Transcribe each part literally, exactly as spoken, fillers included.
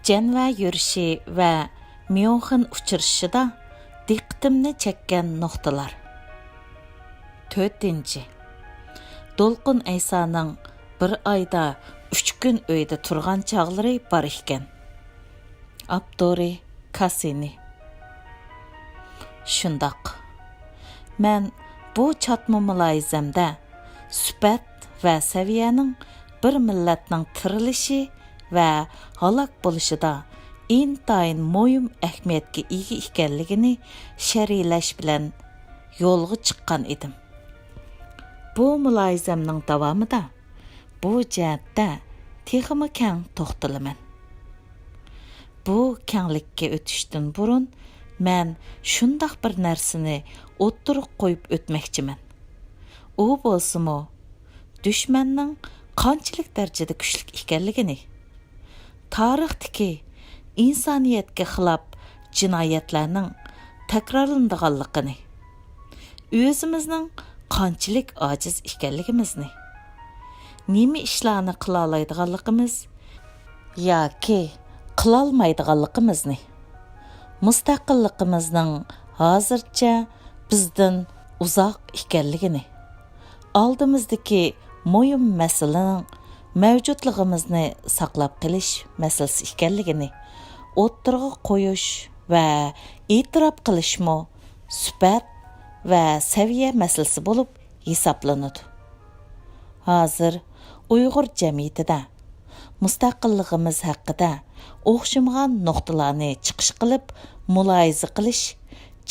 جەنۋە يۈرۈشى ۋە ميۇنخېن ئۇچرىشىشىدا دىققىتىمنى چەككەن نۇقتىلار. تۆتىنچى، دولقۇن ئەيسانىڭ بىر ئايدا ئۈچ كۈن ئۆيدە تۇرغان چاغلىرى بار ئىكەن. ئاپتورى: كاسسىنى. شۇنداق. مەن بۇ چاتما مۇلاھىزەمدە سۈپەت ۋە سەۋىيەنىڭ بىر مىللەتنىڭ تىرىلىشى ۋە ھالاك بولۇشىدا ئىنتايىن مۇھىم ئەھمىيەتكە ئىگە ئىكەنلىكىنى شەرھلەش بىلەن يولغا چىققان ئىدىم. بۇ مۇلاھىزەمنىڭ داۋامىدا بۇ جەھەتتە تېخىمۇ كەڭ توختىلىمەن. بۇ كەڭلىككە ئۆتۈشتىن بۇرۇن مەن شۇنداق بىر نەرسىنى ئوتتۇرىغا قويۇپ ئۆتمەكچىمەن. ئۇ بولسىمۇ، دۈشمەننىڭ قانچىلىك دەرىجىدە كۈچلۈك ئىكەنلىكىنى، تارىختىكى ئىنسانىيەتكە خىلاپ جىنايەتلەرنىڭ تەكرارلىنىدىغانلىقىنى، ئۆزىمىزنىڭ قانچىلىك ئاجىز ئىكەنلىكىمىزنى، نېمە ئىشلارنى قىلالايدىغانلىقىمىز ياكى قىلالمايدىغانلىقىمىزنى، مۇستەقىللىقىمىزنىڭ ھازىرچە بىزدىن ئۇزاق ئىكەنلىكىنى، ئالدىمىزدىكى مۇھىم مەسىلىنىڭ مەۋجۇتلۇقىمىزنى ساقلاپ قېلىش مەسىلىسى ئىكەنلىكىنى ئوتتۇرىغا قويۇش ۋە ئېتىراپ قىلىشمۇ سۈپەت ۋە سەۋىيە مەسىلىسى بولۇپ ھېسابلىنىدۇ. ھازىر ئۇيغۇر جەمئىيىتىدە مۇستەقىللىقىمىز ھەققىدە ئوخشىمىغان نۇقتىلارنى چىقىش قىلىپ مۇلاھىزە قىلىش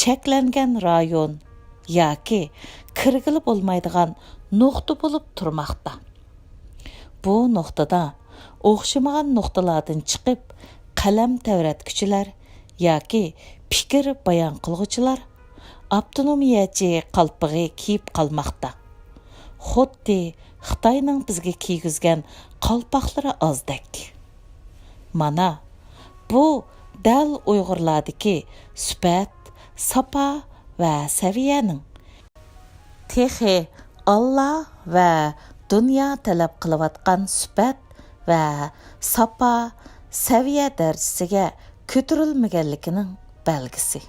چەكلەنگەن رايون ياكى كىرگىلى بولمايدىغان نۇقتا بولۇپ تۇرماقتا. بۇ نۇقتىدا ئوخشىمىغان نۇقتىلاردىن چىقىپ قەلەم تەۋرەتكۈچىلەر ياكى پىكىر بايان قىلغۇچىلار ئاپتونومىيەچى قالپىقى كىيىپ قالماقتا. خۇددى خىتاينىڭ بىزگە كىيگۈزگەن قالپاقلىرى ئازدەك. مانا، بۇ دەل ئۇيغۇرلاردىكى سۈپەت، ساپا ۋە سەۋىيەنىڭ تېخى ئاللا ۋە دۇنيا تەلەپ قىلىۋاتقان سۈپەت ۋە ساپا، سەۋىيە دەرىجىسىگە كۆتۈرۈلمىگەنلىكىنىڭ بەلگىسى.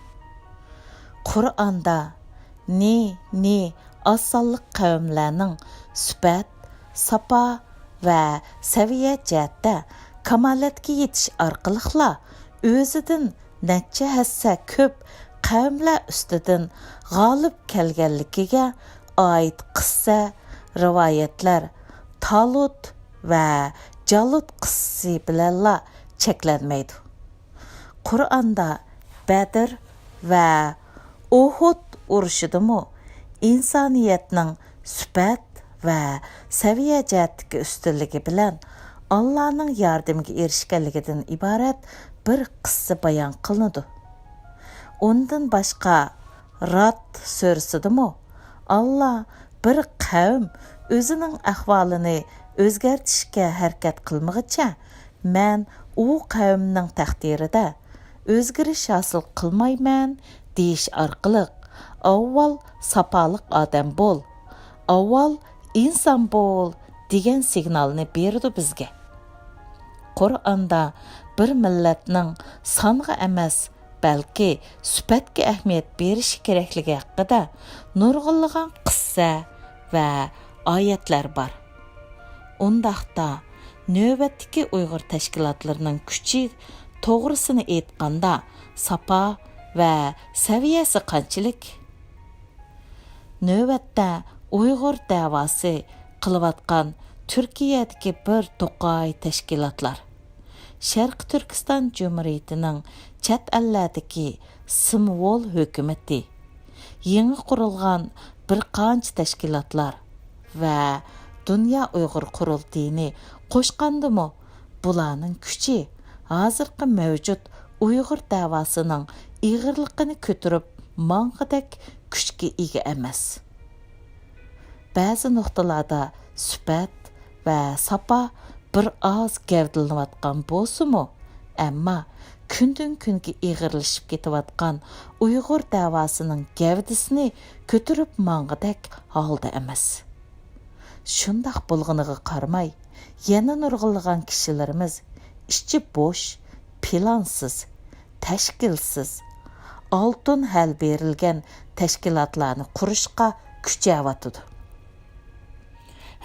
قۇرئاندا نى، نى ئاز سانلىق قەۋملەرنىڭ سۈپەت، ساپا ۋە سەۋىيە جەھەتتە كامالەتكە يېتىش ئارقىلىقلا ئۆزىدىن نەچچە ھەسسە كۆپ قەۋملەر ئۈستىدىن غالىب كەلگەنلىكىگە ئائىت قىسسە، رىۋايەتلەر تالۇت ۋە جالۇت قىسسىسى بىلەنلا چەكلەنمەيدۇ. قۇرئاندا بەدر ۋە ئۇھۇد ئۇرۇشىدىمۇ ئىنسانىيەتنىڭ سۈپەت ۋە سەۋىيە جەھەتتىكى ئۈستۈنلۈكى بىلەن ئاللانىڭ ياردىمىگە ئېرىشكەنلىكىدىن ئىبارەت بىر قىسسە بايان قىلىنىدۇ. ئۇندىن باشقا، راد سۈرىسىدىمۇ، ئاللا بىر قەۋم ئۆزىنىڭ ئەھۋالىنى ئۆزگەرتىشكە ھەرىكەت قىلمىغىچە، مەن ئۇ قەۋمنىڭ تەقدىرىدە ئۆزگىرىش ھاسىل قىلمايمەن دېيىش ئارقىلىق، ئاۋۋال ساپالىق ئادەم بول، ئاۋۋال ئىنسان بول دېگەن سىگنالنى بېرىدۇ بىزگە. قۇرئاندا بىر مىللەتنىڭ سانغا ئەمەس، بەلكى سۈپەتكە ئەھمىيەت بېرىشى كېرەكلىكى ھەققىدە نۇرغۇنلىغان قىسسە ۋە ئايەتلەر بار. ئۇنداقتا، نۆۋەتتىكى ئۇيغۇر تەشكىلاتلىرىنىڭ كۈچى توغرىسىنى ئېيتقاندا، ساپا ۋە سەۋىيەسى قانچىلىك؟ نۆۋەتتە ئۇيغۇر دەۋاسى قىلىۋاتقان تۈركىيەدىكى بىر توقاي تەشكىلاتلار، شەرقىي تۈركىستان جۇمھۇرىيىتىنىڭ چەت ئەللەردىكى سىمۋول ھۆكۈمىتى، يېڭى قۇرۇلغان بىر قانچە تەشكىلاتلار ۋە دۇنيا ئۇيغۇر قۇرۇلتىيىنى قوشقاندىمۇ، بۇلارنىڭ كۈچى ھازىرقى مەۋجۇت ئۇيغۇر دەۋاسىنىڭ ئېغىرلىقىنى كۆتۈرۈپ ماڭغۇدەك كۈچكە ئىگە ئەمەس. بەزى نۇقتىلاردا سۈپەت ۋە ساپا بىر ئاز گەۋدىلىنىۋاتقان بولسىمۇ، ئەمما كۈندىن-كۈنگە ئېغىرلىشىپ كېتىۋاتقان ئۇيغۇر دەۋاسىنىڭ گەۋدىسىنى كۆتۈرۈپ ماڭغۇدەك ھالدا ئەمەس. شۇنداق بولغىنىغا قارىماي، يەنە نۇرغۇنلىغان كىشىلىرىمىز ئىچى بوش، پىلانسىز، تەشكىلسىز، ئالتۇن ھەل بېرىلگەن تەشكىلاتلارنى قۇرۇشقا كۈچەۋاتىدۇ.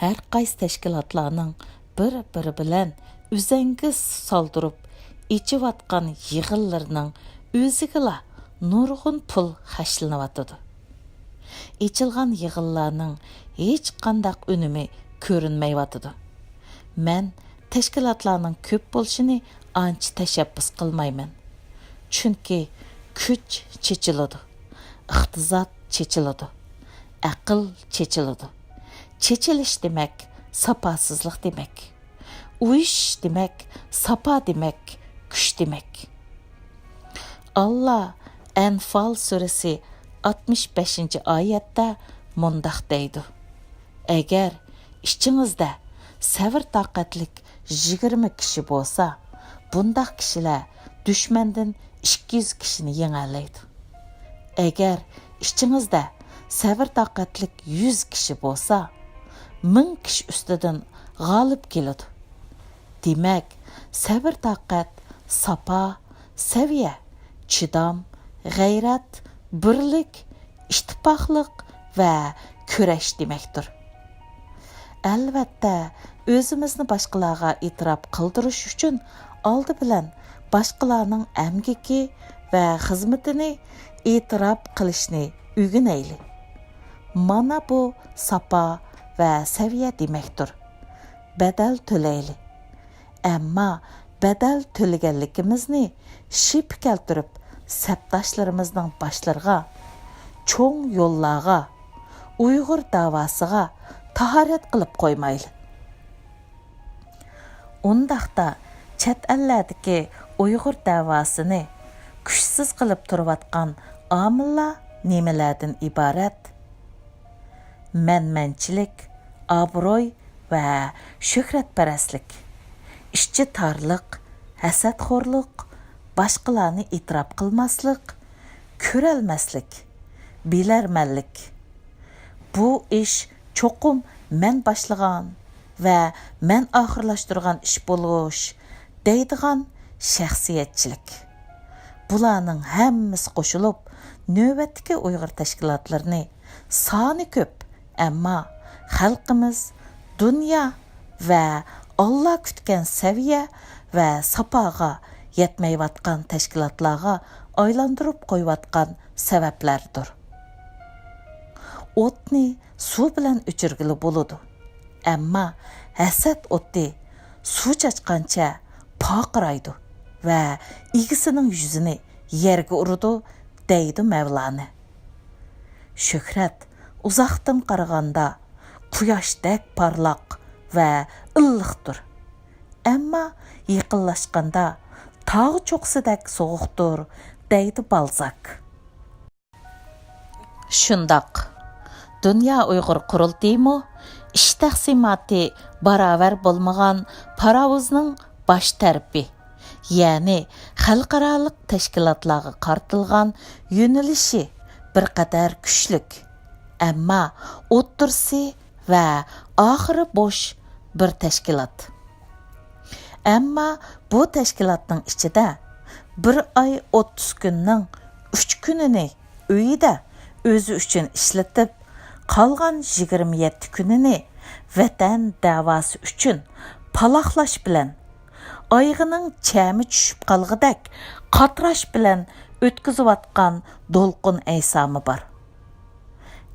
ھەر قايسى تەشكىلاتلارنىڭ بىر-بىرى بىلەن ئۈزەڭگىس سالدۇرۇپ ئېچىۋاتقان يىغىنلىرىنىڭ ئۆزىگىلا نۇرغۇن پۇل خەجلىنىۋاتىدۇ. ئېچىلغان يىغىنلارنىڭ ھېچقانداق ئۈنۈمى كۆرۈنمەيۋاتىدۇ. مەن تەشكىلاتلارنىڭ كۆپ بولۇشىنى ئانچە تەشەببۇس قىلمايمەن. چۈنكى كۈچ چېچىلىدۇ، ئىقتىساد چېچىلىدۇ، ئەقىل چېچىلىدۇ. چېچىلىش دېمەك، ساپاسىزلىق دېمەك. ئۇيۇشۇش دېمەك، ساپا دېمەك، كۈچ دېمەك. ئاللا ئەنفال سۈرىسى ئاتمىش بەشىنچى ئايەتتە مۇنداق دەيدۇ: ئەگەر ئىچىڭىزدە سەۋر-تاقەتلىك يىگىرمە كىشى بولسا، بۇنداق كىشىلەر دۈشمەندىن ئىككى يۈز كىشىنى يېڭەلەيدۇ. ئەگەر ئىچىڭىزدە سەۋر-تاقەتلىك يۈز كىشى بولسا، مىڭ كىشى ئۈستىدىن غالىب كېلىدۇ. دېمەك، سەۋر-تاقەت، ساپا، سەۋىيە، چىدام، غەيرەت، بىرلىك، ئىتتىپاقلىق ۋە كۈرەش دېمەكتۇر. ئەلۋەتتە، ئۆزىمىزنى باشقىلارغا ئېتىراپ قىلدۇرۇش ئۈچۈن ئالدى بىلەن باشقىلارنىڭ ئەمگىكى ۋە خىزمىتىنى ئېتىراپ قىلىشنى ئۆگىنەيلى. مانا بۇ ساپا ۋە سەۋىيە دېمەكتۇر. بەدەل تۆلەيلى. ئەمما بەدەل تۆلىگەنلىكىمىزنى شىپە كەلتۈرۈپ سەپداشلىرىمىزنىڭ باشلىرىغا، چوڭ يوللارغا، ئۇيغۇر داۋاسىغا تاھارەت قىلىپ قويمايلى. ئۇنداقتا چەت ئەللەردىكى ئۇيغۇر دەۋاسىنى كۈچسىز قىلىپ تۇرۇۋاتقان ئامىللار نېمىلەردىن ئىبارەت؟ مەنمەنچىلىك، ئابرۇي ۋە شۆھرەتپەرەسلىك، ئىچى تارلىق، ھەسەتخورلۇق، باشقىلارنى ئېتىراپ قىلماسلىق، كۆرەلمەسلىك، بىلەرمەنلىك. بۇ ئىش چوقۇم مەن باشلىغان ۋە مەن ئاخىرلاشتۇرغان ئىش بولۇش دەيدىغان شەخسىيەتچىلىك. بۇلارنىڭ ھەممىسى قوشۇلۇپ، نۆۋەتتىكى ئۇيغۇر تەشكىلاتلىرىنى سانى كۆپ، ئەمما خەلقىمىز دۇنيا ۋە ئاللا كۈتكەن سەۋىيە ۋە ساپاغا يەتمەيۋاتقان تەشكىلاتلارغا ئايلاندۇرۇپ قويۇۋاتقان سەۋەبلەردۇر. ئوتنى سۇ بىلەن ئۆچۈرگىلى بولىدۇ، ئەمما ھەسەت ئوتى سۇ چاچقانچە پارقىرايدۇ ۋە ئىگىسىنىڭ يۈزىنى يەرگە ئۇرىدۇ، دەيدۇ مەۋلانە. شۆھرەت ئۇزاقتىن قارىغاندا قۇياشتەك پارلاق ۋە ئىللىقتۇر. ئەمما يېقىنلاشقاندا تاغ چوققىسىدەك سوغۇقتۇر، دەيدۇ بالزاك. شۇنداق، دۇنيا ئۇيغۇر قۇرۇلتىيىمۇ ئىش تەقسىماتى باراۋەر بولمىغان پاراۋۇزنىڭ باش تەرىپى، يەنى خەلقئارالىق تەشكىلاتلارغا قارىتىلغان يۆنىلىشى بىر قەدەر كۈچلۈك، ئەمما ئوتتۇرىسى ۋە ئاخىرى بوش بىر تەشكىلات. ئەمما بۇ تەشكىلاتنىڭ ئىچىدە بىر ئاي ئوتتۇز كۈننىڭ ئۈچ كۈنىنى ئۆيىدە ئۆزى ئۈچۈن ئىشلىتىپ، قالغان يىگىرمە يەتتە كۈنىنى ۋەتەن دەۋاسى ئۈچۈن پالاقلاش بىلەن، ئايىغىنىڭ چەمى چۈشۈپ قالغۇدەك قاتراش بىلەن ئۆتكۈزۈۋاتقان دولقۇن ئەيسامى بار.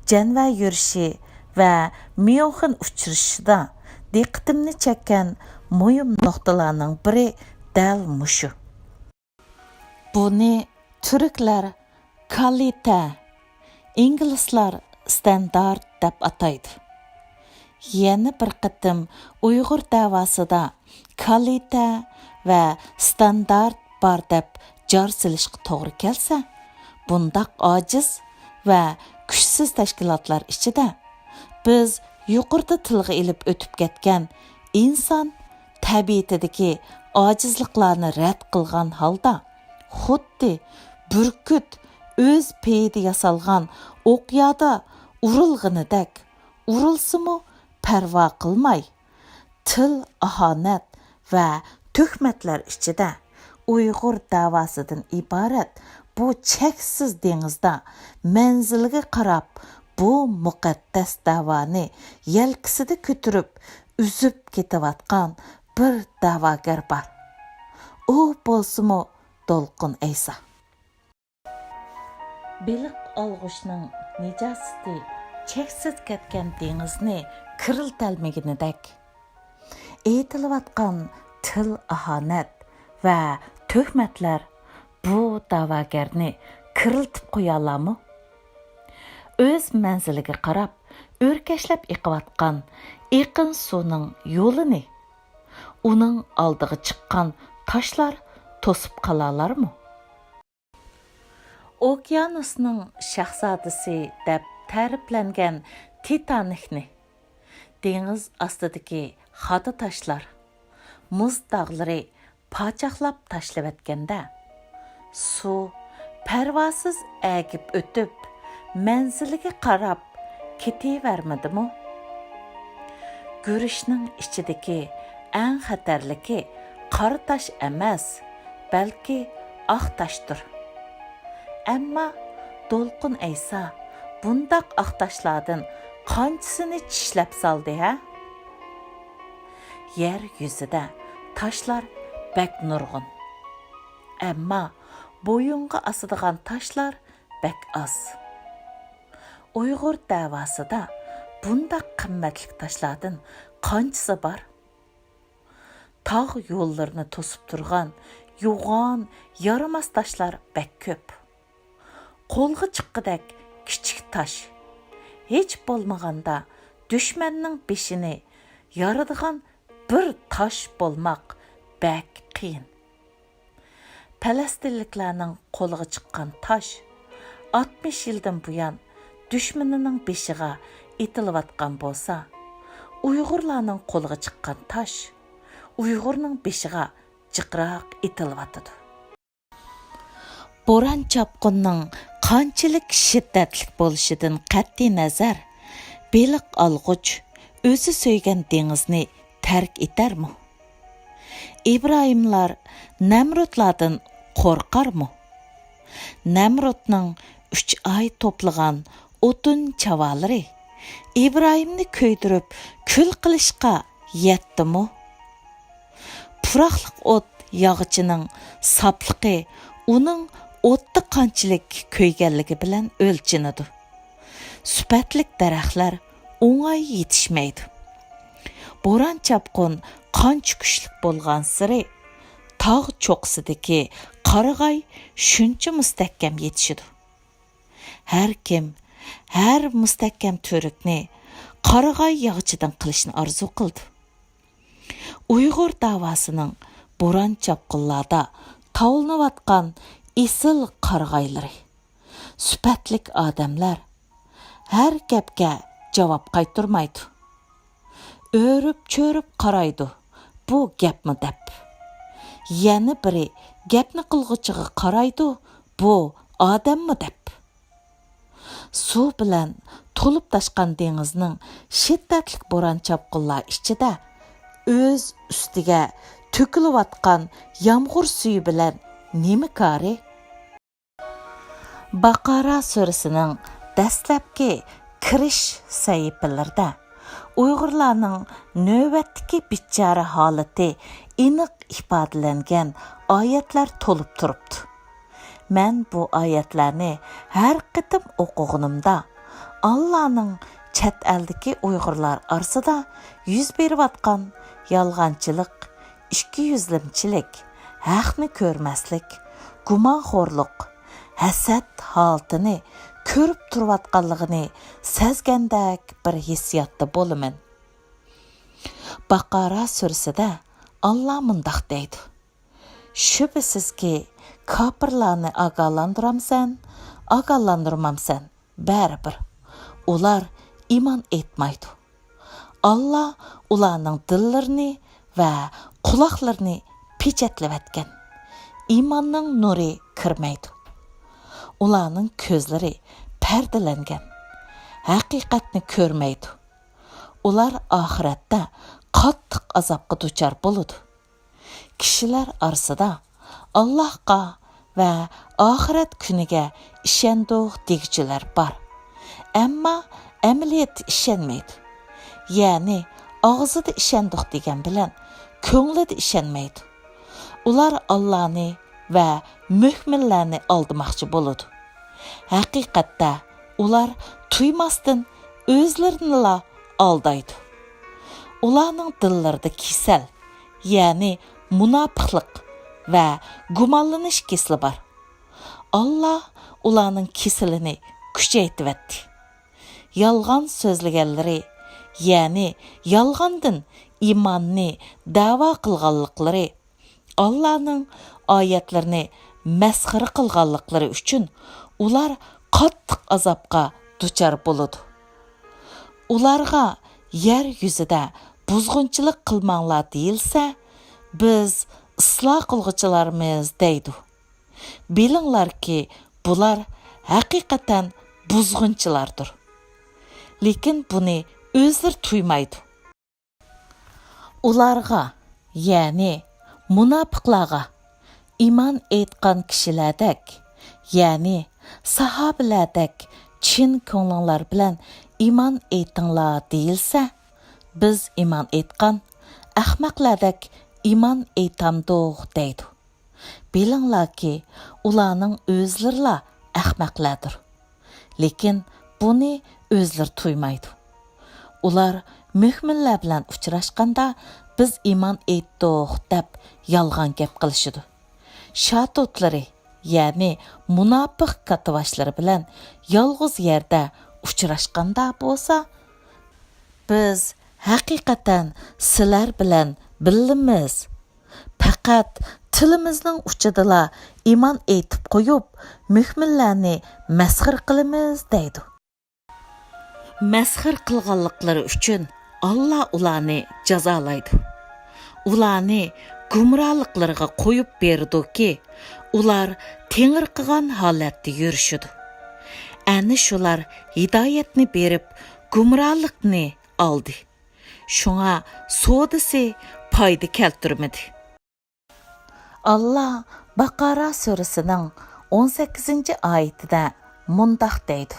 جەنۋە يۈرۈشى ۋە ميۇنخېن ئۇچرىشىشىدا دىققىتىمنى چەككەن مۇھىم نۇقتىلارنىڭ بىرى دەل مۇشۇ. بۇنى تۈركلەر كالىتە، ئىنگلىزلار ستاندارت دەپ ئاتايدۇ. يەنە بىر قېتىم ئۇيغۇر دەۋاسىدا كالىتە ۋە ستاندارت بار دەپ جار سېلىشقا توغرا كەلسە، بۇنداق ئاجىز ۋە كۈچسىز تەشكىلاتلار ئىچىدە بىز يۇقىرىدا تىلغا ئېلىپ ئۆتۈپ كەتكەن ئىنسان تەبىئىتىدىكى ئاجىزلىقلارنى رەت قىلغان ھالدا، خۇددى بۈركۈت ئۆز پېيىدە ياسالغان ئوقيادا ئۇرۇلغىنىدەك ئۇرۇلسىمۇ پەرۋا قىلماي، تىل ئاھانەت ۋە تۆھمەتلەر ئىچىدە ئۇيغۇر دەۋاسىدىن ئىبارەت بۇ چەكسىز دېڭىزدا مەنزىلگە قاراپ بۇ مۇقەددەس دەۋانى يەلكىسىدە كۆتۈرۈپ ئۈزۈپ كېتىۋاتقان بىر دەۋاگەر بار. ئۇ بولسىمۇ دولقۇن ئەيسا. بېلىق ئالغۇچنىڭ نىجاسىتى چەكسىز كەتكەن دېڭىزنى كىرلىتەلمىگىنىدەك، ئېيتىلىۋاتقان تىل ئاھانەت ۋە تۆھمەتلەر بۇ دەۋاگەرنى كىرلىتىپ قويالارمۇ؟ ئۆز مەنزىلىگە قاراپ ئۆركەشلەپ ئېقىۋاتقان ئېقىن سۇنىڭ يولىنى ئۇنىڭ ئالدىغا چىققان تاشلار توسۇپ قالالارمۇ؟ ئوكيانۇسنىڭ شاھزادىسى دەپ تەرىپلەنگەن تىتانىكنى دېڭىز ئاستىدىكى خادا تاشلار، مۇز تاغلىرى پاچاقلاپ تاشلىۋەتكەندە، سۇ پەرۋاسىز ئەگىپ ئۆتۈپ، مەنزىلىگە قاراپ كېتىۋەرمىدىمۇ؟ گۈرۈچنىڭ ئىچىدىكى ئەڭ خەتەرلىكى قارا تاش ئەمەس، بەلكى ئاق تاشتۇر. ئەمما دولقۇن ئەيسا بۇنداق ئاق تاشلاردىن قانچىسىنى چىشلەپ سالدى ھە؟ يەر يۈزىدە تاشلار بەك نۇرغۇن. ئەمما بويۇنغا ئاسىدىغان تاشلار بەك ئاز. ئۇيغۇر دەۋاسىدا بۇنداق قىممەتلىك تاشلاردىن قانچىسى بار؟ تاغ يوللىرىنى توسۇپ تۇرغان يوغان، يارىماس تاشلار بەك كۆپ. قولغا چىققۇدەك كىچىك تاش. ھېچ بولمىغاندا دۈشمەننىڭ بېشىنى يارىدىغان بىر تاش بولماق بەك قىيىن. پەلەستىنلىكلەرنىڭ قولىغا چىققان تاش ئاتمىش يىلدىن بۇيان دۈشمىنىنىڭ بېشىغا ئېتىلىۋاتقان بولسا، ئۇيغۇرلارنىڭ قولىغا چىققان تاش ئۇيغۇرنىڭ بېشىغا جىقراق ئېتىلىۋاتىدۇ. بوران-چاپقۇننىڭ قانچىلىك شىددەتلىك بولۇشىدىن قەتئىينەزەر، بېلىق ئالغۇچ ئۆزى سۆيگەن دېڭىزنى تەرك ئېتەرمۇ؟ ئىبراھىملار نەمرۇتلاردىن قورقارمۇ؟ نەمرۇتنىڭ ئۈچ ئاي توپلىغان ئوتۇن چاۋالىرى ئىبراھىمنى كۆيدۈرۈپ كۈل قىلىشقا يەتتىمۇ؟ پۇراقلىق ئوت ياغىچىنىڭ ساپلىقى ئۇنىڭ ئوتتا قانچىلىك كۆيگەنلىكى بىلەن ئۆلچىنىدۇ. سۈپەتلىك دەرەخلەر ئوڭاي يېتىشمەيدۇ. بوران-چاپقۇن قانچە كۈچلۈك بولغانسېرى، تاغ چوققىسىدىكى قارىغاي شۇنچە مۇستەھكەم يېتىشىدۇ. ھەر كىم ھەر مۇستەھكەم تۈۋرۈكنى قارىغاي ياغىچىدىن قىلىشنى ئارزۇ قىلىدۇ. ئۇيغۇر داۋاسىنىڭ بوران-چاپقۇنلاردا تاۋلىنىۋاتقان ئېسىل قارىغايلىرى، سۈپەتلىك ئادەملەر ھەر گەپكە جاۋاب قايتۇرمايدۇ. ئۆرۈپ-چۆرۈپ قارايدۇ، بۇ گەپمۇ دەپ. يەنە بىرى گەپنى قىلغۇچىغا قارايدۇ، بۇ ئادەممۇ دەپ. سۇ بىلەن تولۇپ تاشقان دېڭىزنىڭ شىددەتلىك بوران-چاپقۇنلار ئىچىدە ئۆز ئۈستىگە تۆكۈلۈۋاتقان يامغۇر سۈيى بىلەن نېمە كارى؟ باقارا سۈرىسىنىڭ دەسلەپكى كىرىش سەھىپىلىرىدە ئۇيغۇرلارنىڭ نۆۋەتتىكى بىچارە ھالىتى ئېنىق ئىپادىلەنگەن ئايەتلەر تولۇپ تۇرۇپتۇ. مەن بۇ ئايەتلەرنى ھەر قېتىم ئوقۇغىنىمدا، ئاللانىڭ چەت ئەلدىكى ئۇيغۇرلار ئارىسىدا يۈز بېرىۋاتقان يالغانچىلىق، ئىككىيۈزلەمچىلىك، ھەقنى كۆرمەسلىك، گۇمانخورلۇق، ھەسەت ھالىتىنى كۆرۈپ تۇرۇۋاتقانلىقىنى سەزگەندەك بىر ھېسسىياتتا بولىمەن. باقارا سۈرىسىدە ئاللا مۇنداق دەيدۇ: شۈبھىسىزكى، كاپىرلارنى ئاگاھلاندۇرامسەن، ئاگاھلاندۇرمامسەن، بەرىبىر ئۇلار ئىمان ئېيتمايدۇ. ئاللا ئۇلارنىڭ دىللىرىنى ۋە قۇلاقلىرىنى پېچەتلەۋەتكەن. ئىماننىڭ نۇرى كىرمەيدۇ. ئۇلارنىڭ كۆزلىرى پەردىلەنگەن. ھەقىقەتنى كۆرمەيدۇ. ئۇلار ئاخىرەتتە قاتتىق ئازابقا دۇچار بولىدۇ. كىشىلەر ئارىسىدا ئاللاھقا ۋە ئاخىرەت كۈنىگە ئىشەندۇق دېگۈچىلەر بار. ئەمما ئەمەلىيەتتە ئىشەنمەيدۇ. يەنى ئاغزىدا ئىشەندۇق دېگەن بىلەن كۆڭلىدە ئىشەنمەيدۇ. ئۇلار ئاللانى ۋە مۆمىنلەرنى ئالدىماقچى بولىدۇ. ھەقىقەتتە ئۇلار تۇيماستىن ئۆزلىرىنىلا ئالدايدۇ. ئۇلارنىڭ دىللىرىدا كېسەل، يەنى مۇناپىقلىق ۋە گۇمانلىنىش كېسىلى بار. ئاللا ئۇلارنىڭ كېسىلىنى كۈچەيتىۋەتتى. يالغان سۆزلىگەنلىرى، يەنى يالغاندىن ئىماننى دەۋا قىلغانلىقلىرى، ئاللانىڭ ئايەتلىرىنى مەسخىرە قىلغانلىقلىرى ئۈچۈن ئۇلار قاتتىق ئازابقا دۇچار بولىدۇ. ئۇلارغا يەر يۈزىدە بۇزغۇنچىلىق قىلماڭلار دېيىلسە، بىز ئىسلاھ قىلغۇچىلارمىز دەيدۇ. بىلىڭلاركى، بۇلار ھەقىقەتەن بۇزغۇنچىلاردۇر. لېكىن بۇنى ئۆزلىرى تۇيمايدۇ. ئۇلارغا، يەنى مۇناپىقلارغا، ئىمان ئېيتقان كىشىلەردەك، يەنى ساھابىلەردەك چىن كۆڭلۈڭلار بىلەن ئىمان ئېيتىڭلار دېيىلسە، بىز ئىمان ئېيتقان ئەخمەقلەردەك ئىمان ئېيتامدۇق دەيدۇ. بىلىڭلاركى، ئۇلارنىڭ ئۆزلىرىلا ئەخمەقلەردۇر. لېكىن بۇنى ئۆزلىرى تۇيمايدۇ. ئۇلار مۆمىنلەر بىلەن ئۇچراشقاندا، بىز ئىمان ئېيتتۇق دەپ يالغان گەپ قىلىشىدۇ. شاتۇتلىرى، يەنى مۇناپىق كاتتىباشلىرى بىلەن يالغۇز يەردە ئۇچراشقاندا بولسا، بىز ھەقىقەتەن سىلەر بىلەن بىللىمىز. پەقەت تىلىمىزنىڭ ئۇچىدىلا ئىمان ئېيتىپ قويۇپ، مۆمىنلەرنى مەسخىرە قىلىمىز دەيدۇ. مەسخىرە قىلغانلىقلىرى ئۈچۈن ئاللا ئۇلارنى جازالايدۇ. ئۇلارنى گۇمراھلىقلىرىغا قويۇپ بېرىدۇكى، ئۇلار تېڭىرقىغان ھالەتتە يۈرۈشىدۇ. ئەنە شۇلار ھىدايەتنى بېرىپ، گۇمراھلىقنى ئالدى. شۇڭا سودىسى پايدا كەلتۈرمىدى. ئاللا باقارا سۈرىسىنىڭ ئون سەككىزىنچى ئايىتىدە مۇنداق دەيدۇ: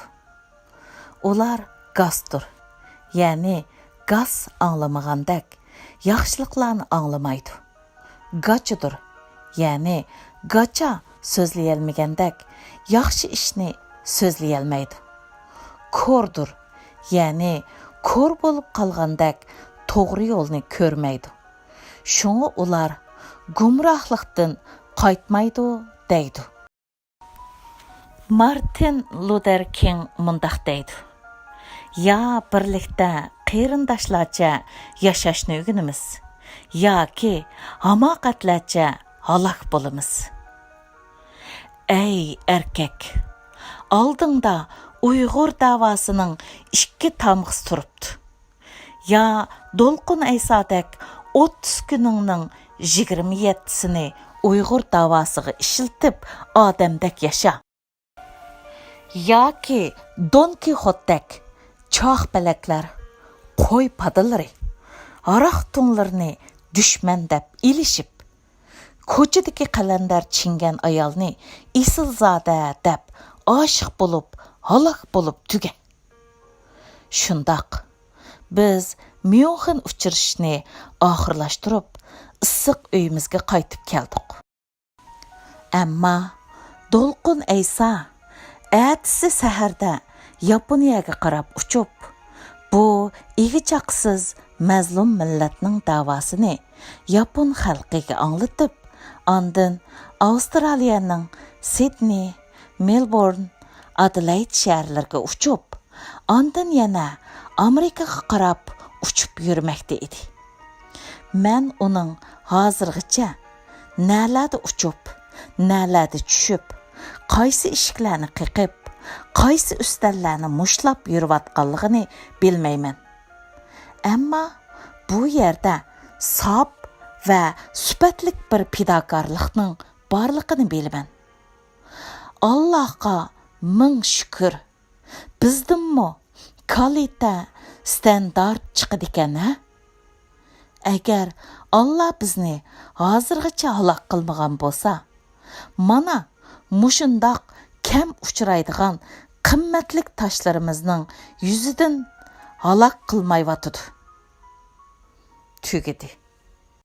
ئۇلار گاستۇر، يەنى گاس ئاڭلىمىغاندەك ياخشىلىقلارنى ئاڭلىمايدۇ. گاچىدۇر، يەنى گاچا سۆزلىيەلمىگەندەك ياخشى ئىشنى سۆزلىيەلمەيدۇ. كوردۇر، يەنى كور بولۇپ قالغاندەك توغرا يولنى كۆرمەيدۇ. شۇڭا ئۇلار گۇمراھلىقتىن قايتمايدۇ دەيدۇ. مارتىن لۇتېر كىڭ مۇنداق دەيدۇ: يا بىرلىكتە قېرىنداشلارچە ياشاشنى ئۆگىنىمىز، ياكى ھاماقەتلەرچە ھالاك بولىمىز. ئەي ئەركەك، ئالدىڭدا ئۇيغۇر داۋاسىنىڭ ئىككى تامغىسى تۇرۇپتۇ. يا دولقۇن ئەيسادەك ئوتتۇز كۈنۈڭنىڭ يىگىرمە يەتتىسىنى ئۇيغۇر داۋاسىغا ئىشلىتىپ، ئادەمدەك ياشا. ياكى دون كىخوتتەك چاقپەلەكلەر، قوي پادىلىرى، ھاراق تۇڭلىرىنى دۈشمەن دەپ ئېلىشىپ، كوچىدىكى قەلەندەر چىڭگەن ئايالنى ئېسىلزادە دەپ ئاشىق بولۇپ، ھالاك بولۇپ تۈگە. شۇنداق، بىز ميۇنخېن ئۇچرىشىشنى ئاخىرلاشتۇرۇپ، ئىسسىق ئۆيىمىزگە قايتىپ كەلدۇق. ئەمما دولقۇن ئەيسا ئەتىسى سەھەردە ياپونىيەگە قاراپ ئۇچۇپ، بۇ ئىگە-چاقىسىز مەزلۇم مىللەتنىڭ داۋاسىنى ياپون خەلقىگە ئاڭلىتىپ، ئاندىن ئاۋسترالىيەنىڭ سىدنېي، مېلبورن، ئادېلايد شەھەرلىرىگە ئۇچۇپ، ئاندىن يەنە ئامېرىكىغا قاراپ ئۇچۇپ يۈرمەكتە ئىدى. مەن ئۇنىڭ ھازىرغىچە نەلەردە ئۇچۇپ، نەلەردە چۈشۈپ، قايسى ئىشىكلەرنى قېقىپ، قايسى ئۈستەللەرنى مۇشتلاپ يۈرۈۋاتقانلىقىنى بىلمەيمەن. ئەمما بۇ يەردە ساپ ۋە سۈپەتلىك بىر پىداكارلىقنىڭ بارلىقىنى بىلىمەن. ئاللاھقا مىڭ شۈكۈر، بىزدىنمۇ كالىتە، ستاندارت چىقىدىكەن ھە؟ ئەگەر ئاللا بىزنى ھازىرغىچە ھالاك قىلمىغان بولسا، مانا مۇشۇنداق كەم ئۇچرايدىغان قىممەتلىك تاشلىرىمىزنىڭ يۈزىدىن ھالاك قىلمايۋاتىدۇ. تۈگىدى.